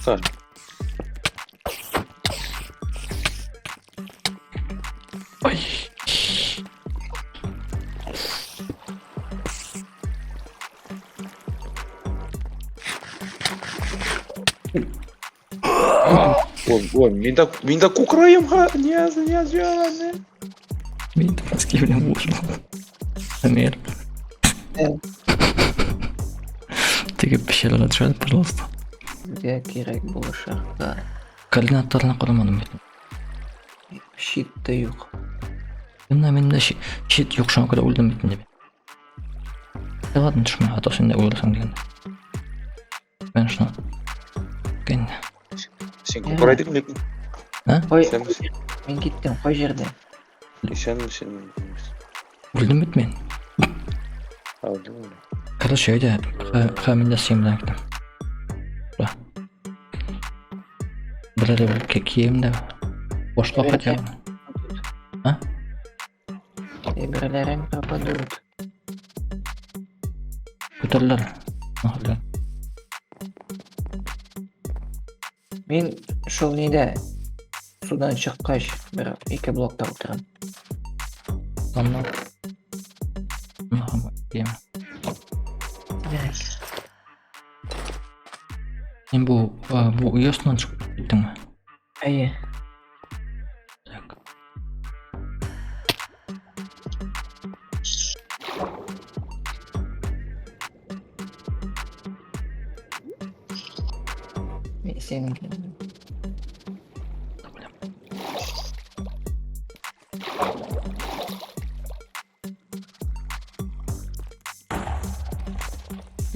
Тукта. Ай. Ой, ой, мин дә кукраем ха, не, не, не. Мин носки белән булышмадым. Әмир. Теге пещерага төшә, пожалуйста. Безгә кирәк булышырга. Координаттарны карамадым бит. Щит та юк. Менә миндә щит юк, шуңа күрә үлдем бит инде. Да ладно, төшмә, а то син дә үлерсең дигәндә. Конечно. Көн. Син кукрайдың бит. Кой, Исәнмесең. мин киттем, кай җирдә? Исәнмесең. Үлдем бит мин. Алдым. Короче, әйдә, хә мин дә синең белән китәм. Ура. Берәр бер кием дә. Башка хотя бы. А? Әйберләрем пропадут. Күтәрелер. Ахырда. Мин шул нидә судан чыккач бер ике блокта утырам. Аннан. Кием. Син бу бу өй астыннан чыгып киттеңме? Әйе. Так. Мин синең белән.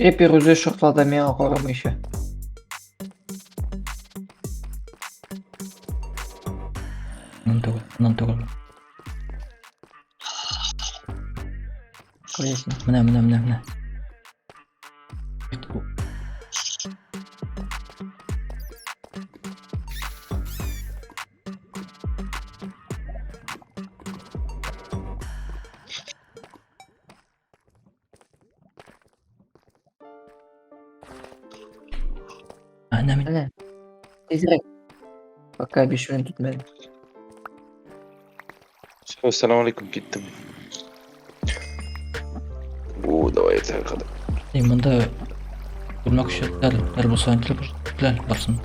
Репер үзе шартлады миңа карамыйча. Моннан түгел, моннан түгел. Күрәсең. Менә, менә, менә, менә. Әнә мин. Менә. Тизрәк. Пока 5 минут үтмәде. Все, ассаламу алейкум, киттем. Бу, давай это кадәр. Эй, монда күрмәк өчен әр булса интеллект барсын.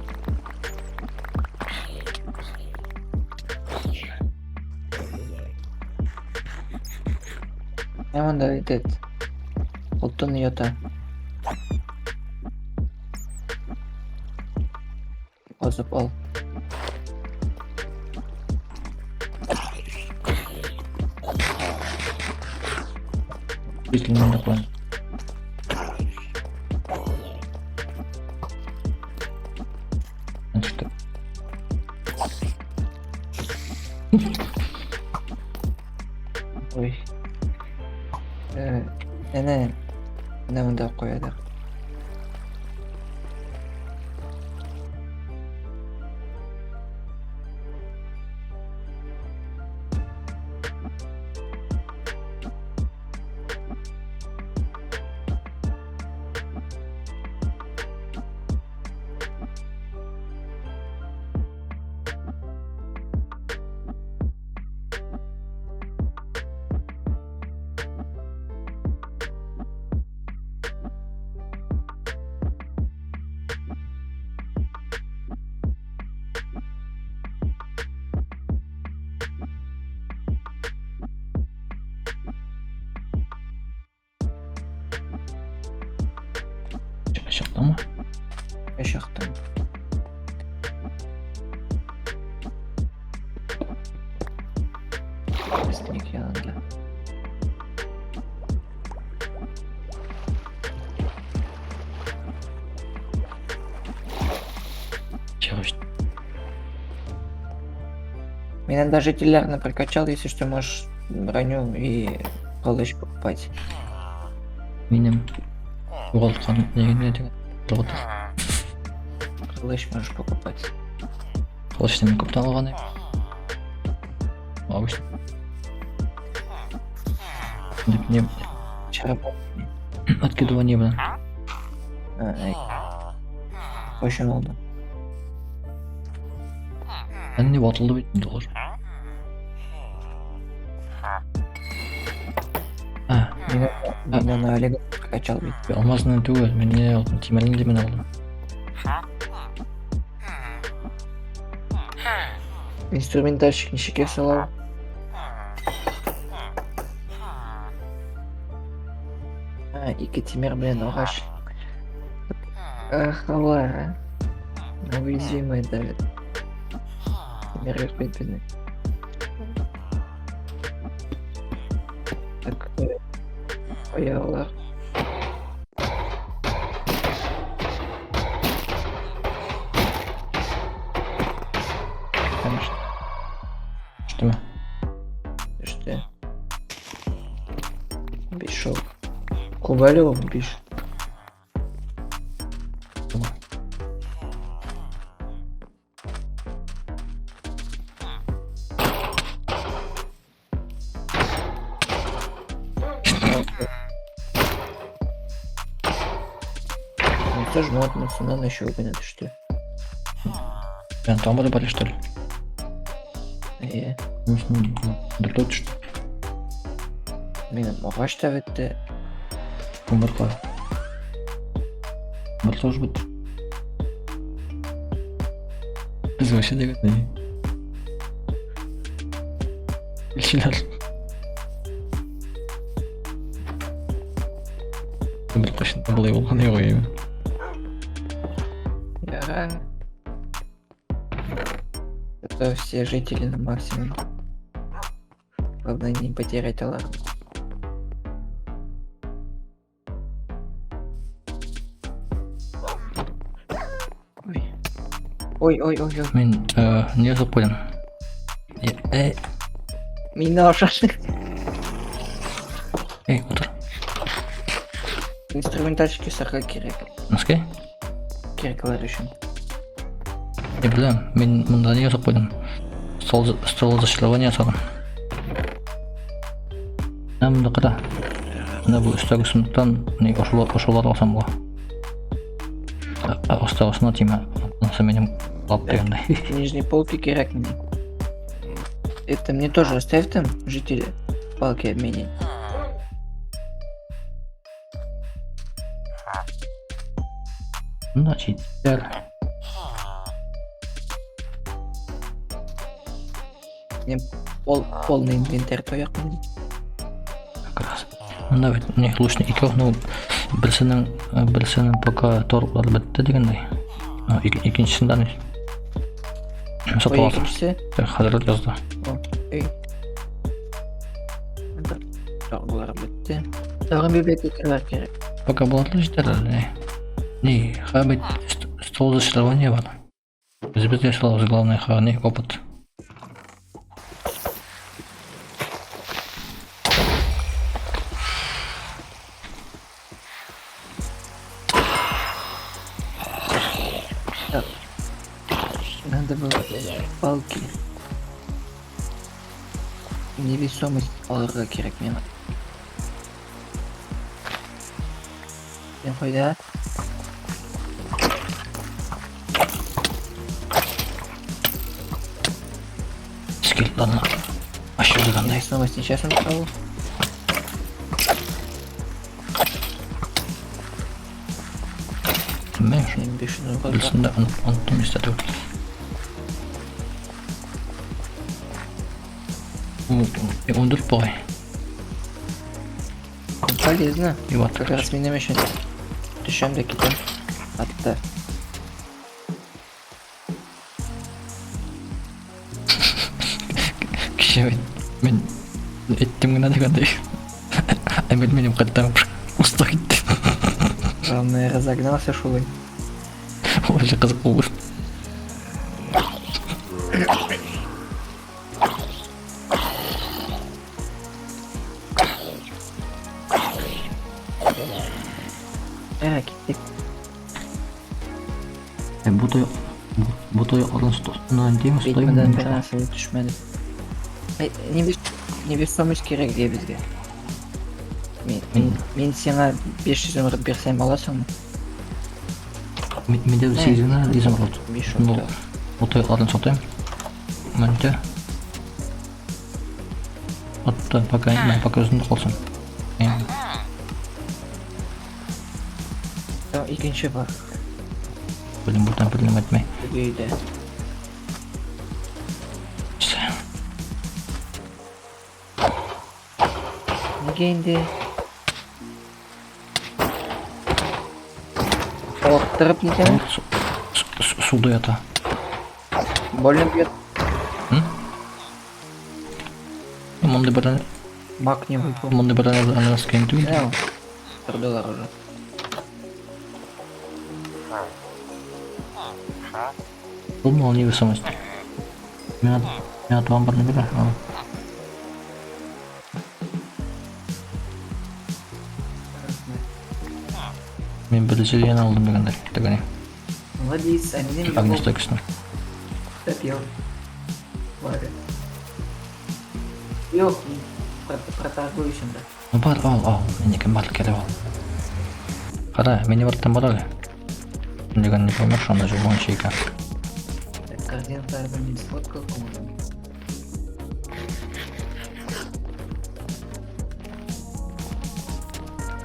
Ә монда этот алтын ята. Казып ал. Бит монда куям. Төштем. Ой. Әнә. Менә монда куядык. Чыктымы? Чыктым. Безнең янында. Чыгыш. Мин анда жительләрне прокачал, если что, можешь броню и кылыч покупать. Минем югалткан нигә дигән. Тогда Кылыч можешь покупать. кылычны мин күптән алган идем. Обычно. Дип не Череп. откидывание белән. Кайчан алды? Әллә ни ватылды бит инде алар. А, Мин мин аны Олег прокачал бит. Алмазны түгел, мин не алдым, тимерне дә мин алдым. Инструментальщик ничек ясала? А, ике тимер белән агач. Ах, алар, а. На уязвимые давят. Тимер юк бит безнең. Так, кая алар? Конечно. Төштеме? Төште. Биш шул. Күп әле ул, биш. Була. Ну, тоже модно, еще гына төште. Прям там были, что ли? Әйе. Дүртәү төште. Минем агач та бетте. Күмер кая? Күмер тоже бетте. Без вообще дигән ни? Илчеләр. Бер кайчан да болай булган юк иде. Яра. Это все жители на максимум. Главное не потерять аларм. Ой. Ой, ой, ой, ой. Мин ни язып куйдым? Мине ашады. Эй, утыр. Инструментальщик ясарга кирәк. Носки? Кирәкләр өчен. Не беләм, мин монда ни язып куйдым? Стол зачарования ясадым. Менә монда кара. Менә бу өстәге сундуктан ни ошолар алсам була. Астагысына тимә. Анысы минем лап дигәндәй. Нижней полки кирәк мне. Это мне тоже оставь там, жители, палки обменять. Монда читләр. Полный инвентарь тояк минем. Как раз. Монда бит ни лучник икәү, ну берсенең пока торглар бетте дигәндәй. Икенчесендә ни? Сатып Ой, аласың. икенчесе. Хәзер язды. Эй. Торглар бетте. Тагын библиотекалар кирәк. Пока булады җитәр әле. Ни, хәзер бит стол зачарования бар. Без ясалабыз, главное, ха, ни, опыт. Надо было палки. Невесомость алырга кирәк миңа. Син кайда? Скелетларны ачып дигәндәй. Невесомость ничә сум тора ул? Белмим шул. Мин 500 рубль. Берсен дә оныттым истә түгел. 14 бугай. Полезно. Иват. Как раз минем өчен. Төшәм дә китәм. Атта. Кеше мин әйттем генә дигәндәй. Ә мин минем кайттан уста китте. Главное, разогнался шулай. Вообще кызык булды. Ә, киттек. Бу тояклардан димме, Ведьмадан сотаймы? бер нәрсә дә төшмәде. Әй, невесомость кирәк ди безгә. Мин сиңа 500 изумруд бирсәм аласыңмы? Миндә 8 генә изумруд. 5 Ну, алты. бу тояклардан сатайм. Монда. Атта пока, пока үзендә калсын. Там икенче бар. Белем бурдан белем әйтмәй. Теге өйдә. Всё. Нигә инде? Олактырып нитәме? Суда ята. Больно бьет. Монда бер Маг не выпал. монда бер ананас киң түгел. Да, продалар уже. Булмал невесомость. Миңа миңа туган барны бирә. Мин бер зелье алдым дигәндә. Тегене. Молодец, а меня не Огнестойкостно. Допел. Ладно. Юк, проторгуюсь да. Ну бар, ал, ал. Минеке бар, кереп ал. Кара, мине барттан бар әле. Дигән не поймешь, анда жол буенча икән. Так, координатларны не сфоткал, по-моему.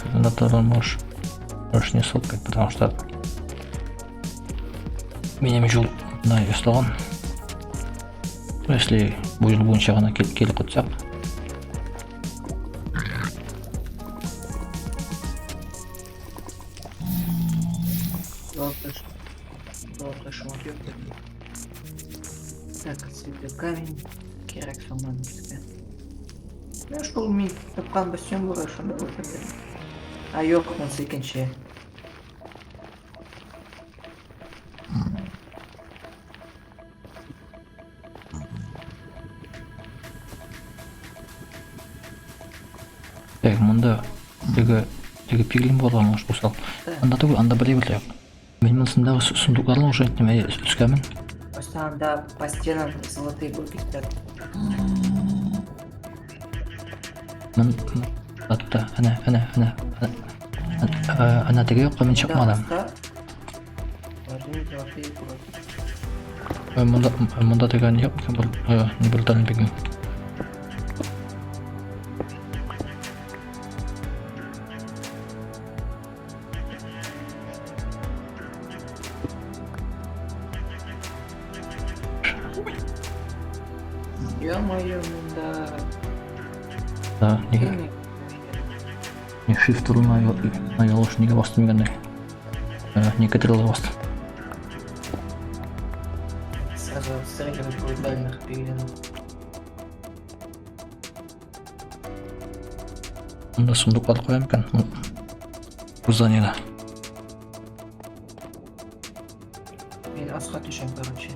Координаторы можешь не сфоткать, потому что минем жол мына ясалган. Если бу юл буенча гына килеп китсәк, Золото шмат юк. Так, цветы камень. Кирәк саман безгә. Менә шул мин тапкан бассейн булыр, шунда үтеп. А юк, монысы икенче. Так, монда теге теге пиглин булган может усал. Да. Анда түгел, анда бер әйбер юк. Мин монысындагы сундукларны уже әйттем, өскәмен. Просто анда по стенам золотые блоки стоят. Мин атта, әнә, әнә, әнә, әнә, әнә теге якка мин Да, чыкмадым. аста Важны золотые блоки. Монда монда теге юк икән бу, не брутальный пиглин. Ё-моё, монда... Да, нигә Кем? не shift на на ялыш нигә бастым икән? Не Ctrl бастым. Сразу отстреливать брутальных пиглинов. Монда сундуклар куям икән. Бу зданиеда. Мин аска төшәм, короче.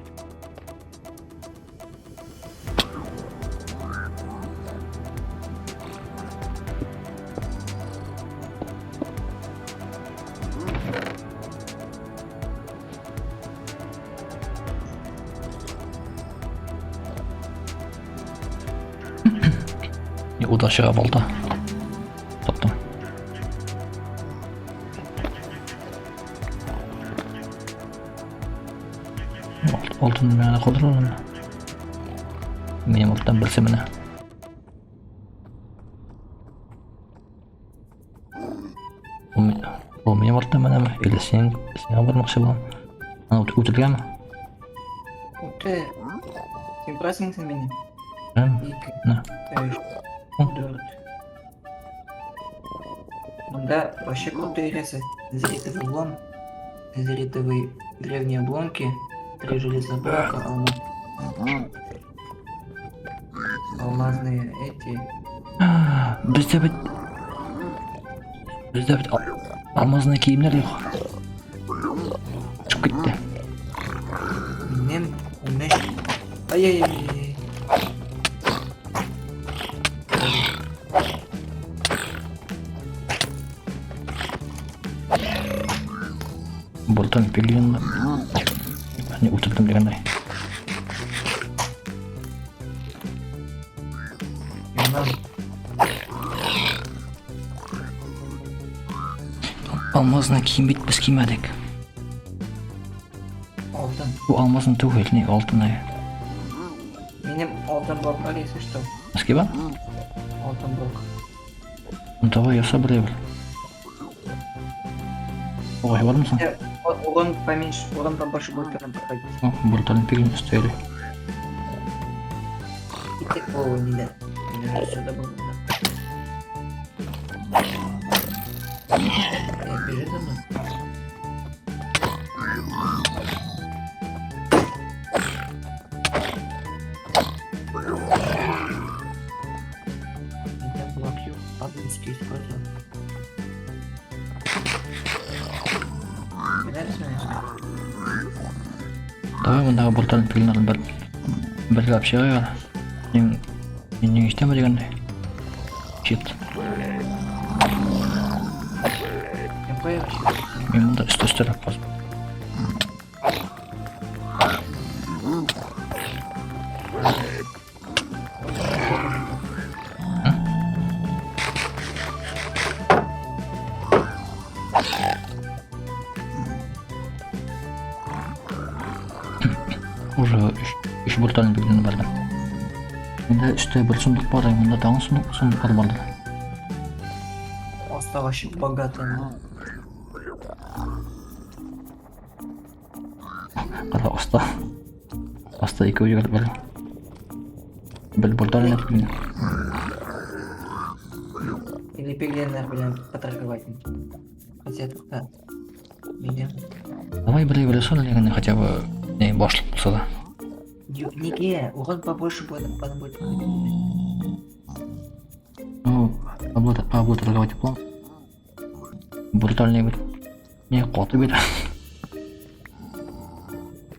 Не удачага балта. Таптым. Алтын миңа калдырыр. Минем алтын берсе менә. Бу минем алтын менәме? Или син сиңа бармакчы булам? Аны үтелгәнме? Үтте. Син прасыңсың мине? Әм, Ике, На. өч, дүрт. Монда вообще круто играется. Незеритовый лом, незеритовые древние обломки, три железоблока, алмазные эти. Бездә бит алмазный киемнәр юк. Чыгып китте. Минем 13. Ай-яй-яй. Болтан пиглин. Не үтердем дигәндәй. Янам. Алмазный кием бит без кимәдек. Алтын. Бу алмазный түгел, не алтын. Алтын блок бар, если что. Спасибо. Алтын блок. Ну давай яса бер әйбер. Ой, бармысың? Урон поменьше, урон побольше будет прям проходить. О, брутальный пиглин стояли. И ты, о, не да. Мне уже сюда было. Да. Бежи за мной. Я блок юк, по-близки использую. Беләсеңме нәрсә? Давай мондагы брутальный пиглиннарны бер бергә алып чыгыйк әле. Мин мин ни ишетәм дигәндәй. Щит. Мин кая вообще? Мин монда өстә өстәрәк басып. Уже өч брутальный пиглин бар. Монда өстә бер сундук бар, монда тагын сундук сундуклар бардыр. Оста вообще богатый. Ну. Кара оста. Оста икәү егет бер. Бер брутальный пиглин. Или пиглиннар белән поторговать. Хотя тукта. Меня. Давай бер бер ясар дигәндә хотя бы не башлык булса да. Юк, нигә? Урон побольше будет, потом будет проходить. Ну, Пабло, Пабло торговать план. Брутальный бит. Не, каты бит.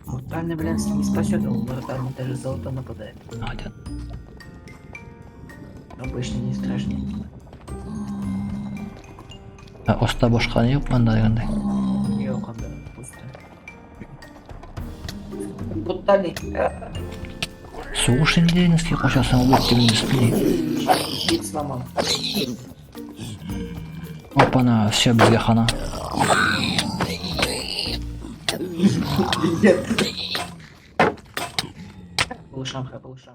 Брутальный, блин, не спасет, он брутальный даже золото нападает. Хотя, Обычно не страшнее. ә, оста башка ни юк монда дигәндәй. Юк, анда пусто. Брутальный. Сугыш инде нәскә качасың ул дигән дисплей. Щит сломал. Опана, все безгә хана. Нет. Булышам, ха, булышам.